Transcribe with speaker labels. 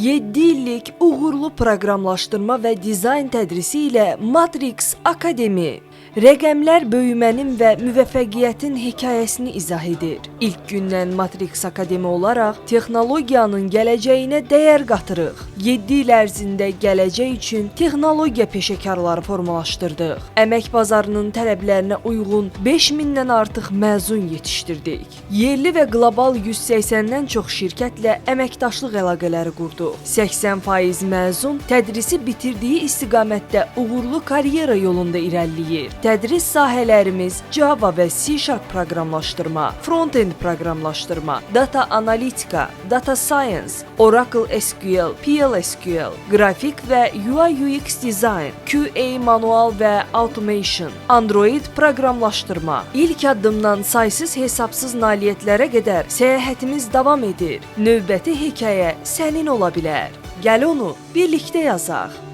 Speaker 1: 7 illik uğurlu proqramlaşdırma və dizayn tədrisi ilə Matrix Akademi rəqəmlər böyümənin və müvəffəqiyyətin hekayəsini izah edir. İlk gündən Matrix Akademi olaraq texnologiyanın gələcəyinə dəyər qatırıq. 7 il ərzində gələcək üçün texnologiya peşəkarları formalaşdırdıq. Əmək bazarının tələblərinə uyğun 5000-dən artıq məzun yetişdirdik. Yerli və qlobal 180-dən çox şirkətlə əməkdaşlıq əlaqələri qurduq. 80% məzun tədrisi bitirdiyi istiqamətdə uğurlu karyera yolunda irəliləyir. Tədris sahələrimiz Java və C# proqramlaşdırma, front-end proqramlaşdırma, data analitika, data science, Oracle SQL, PL/SQL, qrafik və UI UX dizayn, QA manual və automation, Android proqramlaşdırma. İlk addımdan saysız hesabsız nailiyyətlərə qədər səyahətimiz davam edir. Növbəti hekayə sənin ola bilər. Gəl onu birlikdə yazaq.